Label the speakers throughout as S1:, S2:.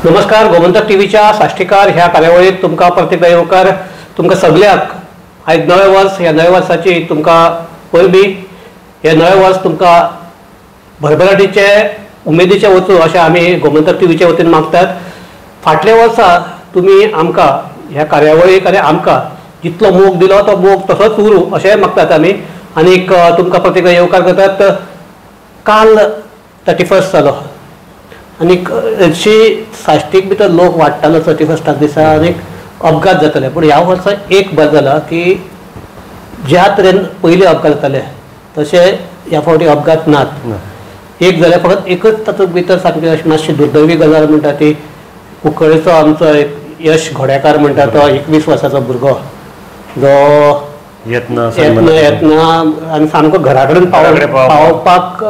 S1: नमस्कार, गोमंतक टीव्हीच्या साश्टीकार ह्या कार्यावळीत तुमकां परत एकदा येवकार. तुमकां सगळ्याक आयज नवें वर्स, ह्या नव्या वर्साची तुमकां परबी. हे नवें वर्स तुमकां भरभराटीचे उमेदीचे वचूं अशें आमी गोमंतक टीव्हीच्या वतीन मागतात. फाटल्या वर्सा तुमी आमकां ह्या कार्यावळीक आनी आमकां जितलो मोग दिलो तो मोग तसोच उरूं अशेंय मागतात आमी. आनीक तुमकां परत एकदा येवकार करतात. काल 31 जालो आनीक हरशी साश्टीक भितर लोक वाडटालो 31 दिसा आनीक अपघात जाताले. पूण ह्या वर्सा एक बरें जाला की ज्या तरेन पयलीं अपघात जाताले तशे ह्या फावटी अपघात नात. एक जाल्यार फकत एकच तातूंत भितर सामकी अशी मातशी दुर्दैवी गजाल म्हणटा ती कुंकळेचो आमचो एक यश घोड्याकार म्हणटा तो 21 वर्साचो भुरगो जो येतना आनी सामको घरा कडेन पावपाक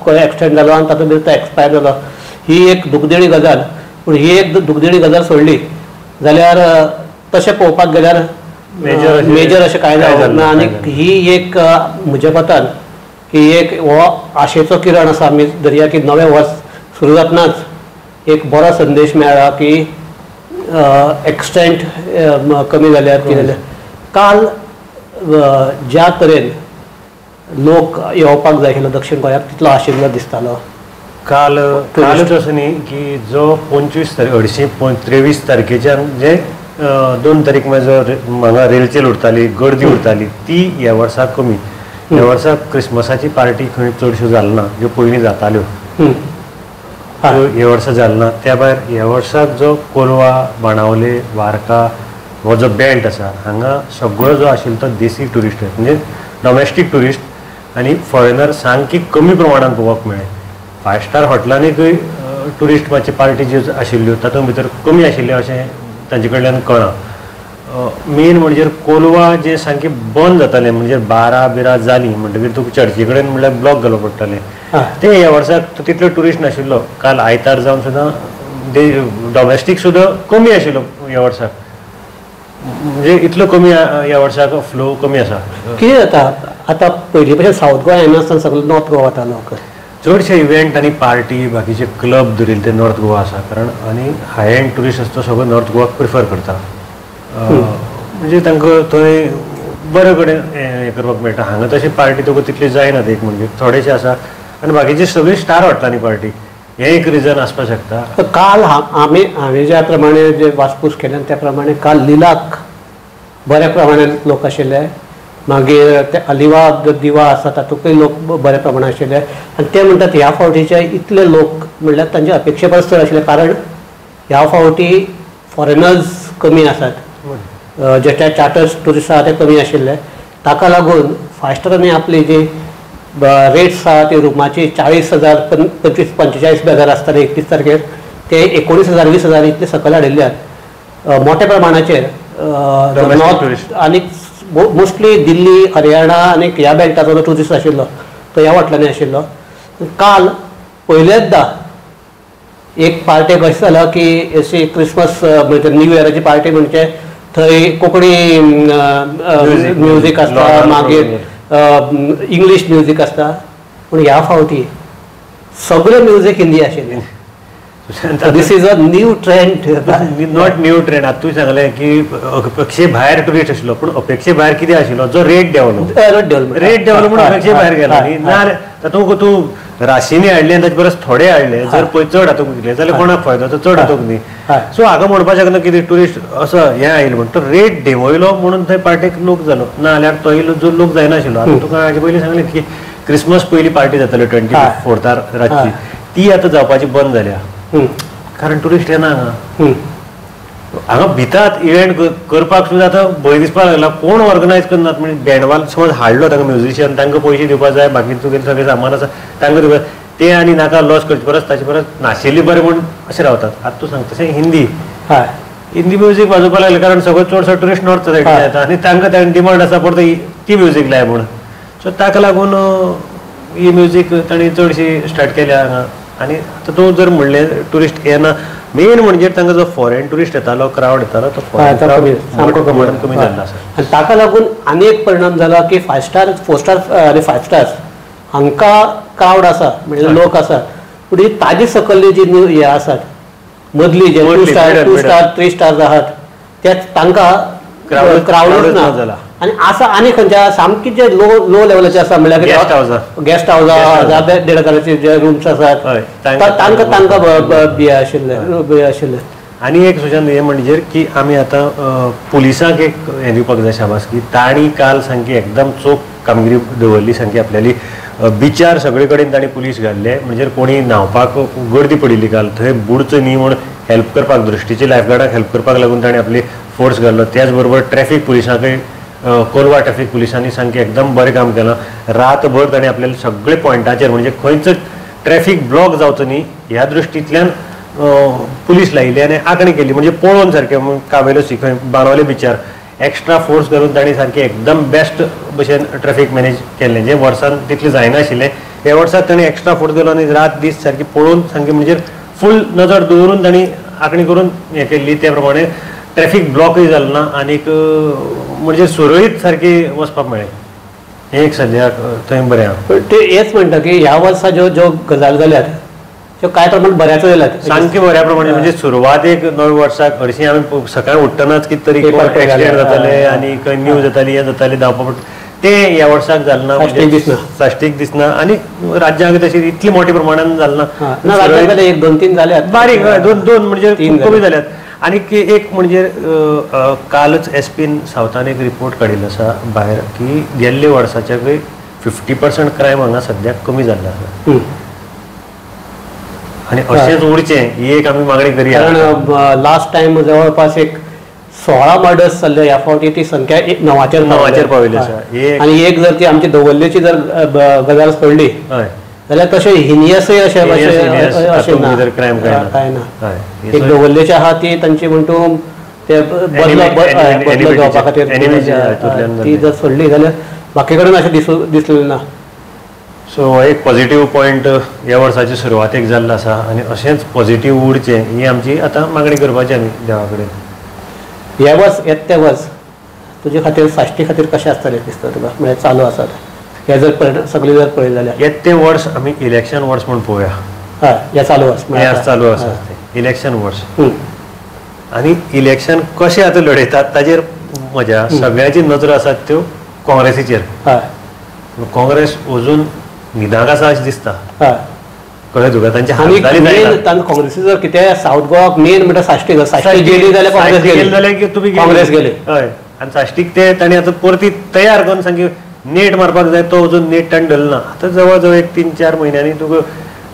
S1: एक्सिडेंट जालो आनी तातूंत भितर तो एक्सपायर जालो. ही एक दुखदेणी गजाल. पूण ही एक दुखदेणी गजाल सोडली जाल्यार तशें पळोवपाक गेल्यार मेजर अशें कांय ना. आनी ही एक म्हज्या मतान की एक हो आशेचो किरण आसा. आमी धरया की नवें वर्स सुरू जातनाच एक बरो संदेश मेळ्ळा की एक्सिडेंट कमी जाल्यार कितें जाल्यार. काल ज्या तरेन लोक येवपाक जाय आशिल्लो दक्षिण गोंयाक तितलो आशिल्लो दिसतालो.
S2: काल कालच असो न्ही की जो 25 तारीख अडशी 23 तारखेच्यान जे 2 तारीख मागीर जो हांगा रेलचेल उरताली, गर्दी उरताली ती ह्या वर्सा कमी. ह्या वर्सा क्रिसमसाची पार्टी खंय चडश्यो जाल ना, ज्यो पयलीं जाताल्यो ह्या वर्सा जाल ना. त्या भायर ह्या वर्साक जो कोलवा, बाणावले, वारका हो जो बेल्ट आसा हांगा सगळो जो आशिल्लो तो देसी ट्युरिस्ट म्हणजे डोमेस्टीक ट्युरिस्ट आनी फॉरेनर सामकी कमी प्रमाणान पळोवपाक मेळ्ळे. 5 स्टार हॉटेलांनीकूय ट्युरिस्ट मातशी पार्टी ज्यो आशिल्ल्यो तातूंत भितर कमी आशिल्ल्यो अशें तांचे कडल्यान कळ्ळां. मेन म्हणजे कोलवा जे सामकें बंद जातालें म्हणजे 12 बिरा जालीं म्हणटकीर तुका चर्ची कडेन म्हणल्यार ब्लॉक घालप पडटालें. ते ह्या वर्साक तितलो ट्युरिस्ट नाशिल्लो. काल आयतार जावन सुद्दां डोमेस्टीक सुद्दां कमी आशिल्लो ह्या वर्साक. म्हणजे इतलो कमी ह्या वर्साक फ्लो कमी आसा.
S1: कितें जाता आतां पयलीं भशेन सावथ गोवा येनासतना सगळो नॉर्थ गोवा वता लोक.
S2: चडशे इव्हेंट आनी पार्टी बाकीचे क्लब धरिल्ले ते नॉर्थ गोवा आसा. कारण आनी हाय एंड ट्युरिस्ट आसा तो सगळो नॉर्थ गोवाक प्रिफर करता. म्हणजे तांकां थंय बरे कडेन हें करपाक मेळटा. हांगा तशी पार्टी तुका तितली जायना. एक म्हणजे थोडेशे आसा आनी बाकीचे सगळी स्टार हॉटेलांनी पार्टी हें एक रिजन आसपाक शकता.
S1: काल आमी हांवें ज्या प्रमाणे जे वासपूस केल्या त्या प्रमाणे काल लिलाक बऱ्या प्रमाणान लोक आशिल्ले. मागीर ते अलिवा दिवा आसा तातूंतय लोक बऱ्या प्रमाणान आशिल्ले. आनी ते म्हणटात ह्या फावटीचे इतले लोक म्हणल्यार तांचे अपेक्षे परस चड आशिल्ले. कारण ह्या फावटी फॉरेनर्स कमी आसात, जे ते चार्टर्स ट्युरिस्ट आसा ते कमी आशिल्ले. ताका लागून 5 स्टारांनी आपली जी रेट्स आसा ती रुमाची 40,000 25 45,000 आसताले 31 तारखेर, ते 19,000 20,000 इतले सकयल हाडिल्ल्यान मोठ्या प्रमाणाचेर नॉर्थ आनी मोस्टली दिल्ली, हरियाणा आनी ह्या बेल्टाचो जो ट्युरिस्ट आशिल्लो तो ह्या वाटलांनी आशिल्लो. काल पयलेंचदा एक पार्टेक अशें जालां की अशी क्रिसमस म्हणजे न्यू इयराची पार्टी म्हणजे थंय कोंकणी म्युजीक आसता, मागीर इंग्लीश म्युजीक आसता. पूण ह्या फावटी सगळें म्युजीक हिंदी आशिल्लें. This is a new trend.
S2: Not new trend. आतां तुवें सांगलें की अपेक्षे भायर ट्युरिस्ट आशिल्लो, पूण अपेक्षे भायर कितें आशिल्लो जो रेट देंवलो. रेट देंवलो म्हूण अपेक्षे भायर गेलो न्ही. ना तातूंत तूं राशींनी हाडले आनी ताचे परस थोडे हाडले जर पळय चड हातूंक दिले जाल्यार कोणाक फायदो, तो चड हातूंक न्ही. सो हांगा म्हणपाक शकना कितें ट्युरिस्ट असो हें आयलो म्हण तो रेट देंवयलो म्हणून थंय पार्टेक लोक जालो ना जाल्यार तोय जो लोक जायनाशिल्लो. आतां तुका हाजे पयलीं सांगलें की क्रिसमस पयली पार्टी जाताली 24 रातची, ती आतां जावपाची बंद जाल्या. कारण ट्युरिस्ट येना हांगा. हांगा भितात इव्हेंट करपाक सुद्दां आतां भंय दिसपाक लागला. कोण ऑर्गनायज करनात. म्हणजे बँडवाल समज हाडलो तांकां म्युजिशियन, तांकां पयशे दिवपाक जाय, बाकी तुगेलें सगळें सामान आसा तांकां दिवपाक, ते आनी नाका लॉस करचे परस ताचे परस नाशिल्ली बरें म्हूण अशें रावतात. आतां तूं सांगता तशें हिंदी हिंदी म्युजीक वाजोवपाक लागलें. कारण सगळो चडसो ट्युरिस्ट नॉर्थ सायडीन येता आनी तांकां तांणी डिमांड आसा परत ती म्युजीक लाय म्हूण. सो ताका लागून ही म्युजीक तांणी चडशी स्टार्ट केल्या हांगा. आनी आतां तूं जर म्हणलें ट्युरिस्ट येना, मेन म्हणजे तांकां जो फॉरेन ट्युरिस्ट येतालो, क्रावड येतालो, तो फॉरेन कमी जाल्लो आसा.
S1: आनी ताका लागून आनी एक परिणाम जाला की 5 स्टार, 4 स्टार आनी 5 स्टार्स हांकां क्रावड आसा म्हणजे लोक आसा, पूण ही ताजी सकल्ली जी न्यू हे आसात मदली जे 2 स्टार 2 स्टार 3 स्टार्स आहात ते तांकां क्रावडूच ना जाला. आनी आसा आनी खंयच्या सामकी जे लो लो लेवलाचे आसा म्हणल्यार गेस्ट हावसां 1000 1,500 जे रुम्स आसात तांकां तांकां बी आशिल्लें आशिल्लें.
S2: आनी एक सुशांत हें म्हणजे की आमी आतां पुलिसांक एक हें दिवपाक जाय शाबास की तांणी काल सामकी एकदम चोख कामगिरी दवरली सामकी आपल्याली. बिचार सगळे कडेन तांणी पुलीस घाल्ले, म्हणजे कोणी न्हांवपाक गर्दी पडिल्ली काल थंय बुडचो न्ही म्हूण हेल्प करपाक दृश्टीचे लायफगार्डाक हेल्प करपाक लागून तांणी आपली फोर्स घाल्लो. त्याच बरोबर ट्रॅफीक पुलिसांकय कोलवा ट्रॅफीक पुलिसांनी सामकें एकदम बरें काम केलां. रातभर तांणी आपल्याला सगळे पॉयंटाचेर म्हणजे खंयच ट्रॅफीक ब्लॉक जावचो न्ही ह्या दृश्टींतल्यान पुलीस लायिल्ली आनी आंखणी केली. म्हणजे पळोवन सारकें कावेलोसी खंय बाणावले बिचार एक्स्ट्रा फोर्स घालून तांणी सारकें एकदम बेस्ट भशेन ट्रॅफीक मॅनेज केल्लें. जें वर्सान तितलें जायनाशिल्लें ह्या वर्साक तांणी एक्स्ट्रा फोर्स घालून आनी रात दीस सारकी पळोवन सामकें म्हणजे फूल नजर दवरून तांणी आंखणी करून हें केल्ली. त्या प्रमाणे ट्रॅफीक ब्लॉकय जालो ना आनीक म्हणजे सुरळीत सारकी वचपाक मेळ्ळें. हें एक सद्याक थंय बरें आहा.
S1: ते हेच म्हणटा की ह्या वर्सा ज्यो ज्यो गजाल जाल्यात त्यो कांय प्रमाण बऱ्याचो जाल्यात
S2: सामकें बऱ्या प्रमाणे. म्हणजे सुरवातेक नव्या वर्साक हरशीं आमी सकाळी उठ्ठनाच कितें तरी एक्सिडेंट जाताले आनी खंय न्यूज जाताली हें जातालें धांवपा पडटा, तें ह्या वर्साक जालें ना, साश्टीक दिसना आनी राज्यांक तशी इतली मोठ्या प्रमाणान जालें
S1: ना. एक 2 3 जाल्यात
S2: बारीक 2 2 म्हणजे कमी जाल्यात. आनी एक म्हणजे कालच एस पीन सावथान एक रिपोर्ट काडिल्लो आसा भायर की गेल्ले वर्साच्याकय 50% क्रायम हांगा सद्याक कमी जाल्लो आसा आनी अशेंच उरचें ही एक आमी मागणी करूया.
S1: कारण लास्ट टायम जवळपास एक 16 मर्डर्स जाल्ले, ह्या फावटी ती संख्या 9
S2: पाविल्ली आसा.
S1: आनी एक जर ती आमची दवर्लेची जर गजाल सोडली जाल्यार तशें हिनियसय अशें अशें ना कांय ना. एक दवर्लेची आहा ती तांची म्हणटू ते बदलो घेवपा खातीर ती जर सोडली जाल्यार बाकी कडेन अशें दिसलें ना.
S2: सो एक पॉझिटिव्ह पॉयंट ह्या वर्साचे सुरवातेक जाल्लो आसा आनी अशेंच पॉझिटिव्ह उरचें ही आमची आतां मागणी करपाची आमी देवा कडेन.
S1: हे वर्स येता तें वर्स तुजे खातीर साश्टी खातीर कशें आसतलें दिसता तुका, म्हळ्यार चालू आसा हे जर सगळें जर पळयलें जाल्यार
S2: येता तें वर्स आमी इलेक्शन वर्स म्हूण पळोवया.
S1: हय, हें चालू वर्स
S2: हें चालू आसा तें इलेक्शन वर्स. आनी इलेक्शन कशें आतां लढयतात ताजेर मजा सगळ्यांची नजर आसात त्यो काँग्रेसीचेर.
S1: हय,
S2: काँग्रेस अजून न्हिदाक आसा अशें दिसता. कळ्ळें तुका
S1: तांचे काँग्रेसी जर कितें सावथ गोवाक मेन म्हणटा साश्टी, साश्टी गेली जाल्यार काँग्रेस गेली
S2: जाल्यार तुमी
S1: काँग्रेस गेली.
S2: हय, आनी साश्टीक ते तांणी आतां परती तयार करून सामकी नेट मारपाक जाय, तो अजून नेट ताणें धरलो ना. आतां जवळ जवळ एक 3-4 म्हयन्यांनी तुका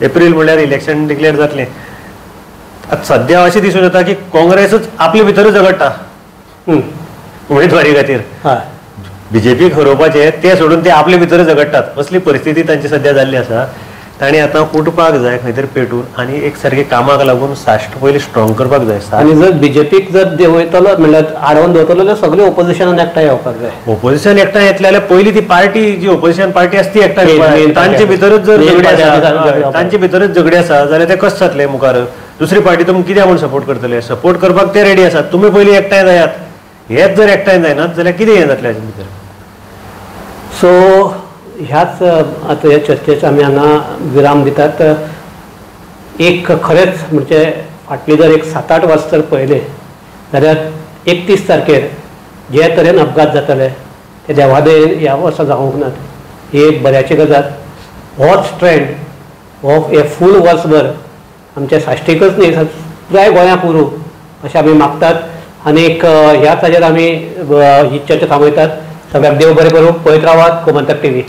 S2: एप्रील म्हणल्यार इलेक्शन डिक्लेअर जातलें. आतां सद्या अशें दिसून येता की काँग्रेसूच आपले भितरूच झगडटा उमेदवारी खातीर. बीजेपीक हरोवपाचें ते सोडून ते आपले भितर झगडटात असली परिस्थिती तांची सद्या जाल्ली आसा. तांणी आतां उठपाक जाय खंय तरी पेटून आनी एक सारकें कामाक लागून साश्ट पयलीं स्ट्रॉंग करपाक जाय.
S1: आनी जर बीजेपीक जर देंवयतलो म्हणल्यार आडोवन दवरतलो जाल्यार सगळे ओपोजिशनान एकठांय येवपाक जाय.
S2: ओपोजिशन एकठांय येतलें जाल्यार पयलीं ती पार्टी जी ओपोजिशन पार्टी आसा ती एकठांय, तांचे भितरूच जर झगडी आसा, तांचे भितरूच झगडी आसा जाल्यार ते कशें जातलें मुखार? दुसरी पार्टी तुमी कित्याक म्हूण सपोर्ट करतले? सपोर्ट करपाक ते रेडी आसात, तुमी पयलीं एकठांय जायात. हेच जर एकठांय जायनात जाल्यार कितें हें जातलें हाचे भितर?
S1: सो ह्याच आतां ह्या चर्चेक आमी हांगा विराम दितात. एक खरेंच म्हणजे फाटली जर एक 7-8 वर्सां जर पळयलें जाल्यार 31 तारखेर जे तरेन अपघात जाताले ते देवादयेन ह्या वर्सा जावंक नात, ही एक बऱ्याची गजाल. होच ट्रेंड हो हे फूल वर्सभर आमच्या साश्टीकच न्ही पुराय गोंयाक उरूं अशें आमी मागतात. आनीक ह्याच हाजेर आमी ही चर्चा थांबयतात. सगळ्यांक देव बरें करूं. पळयत रावात गोमंतक टीव्ही.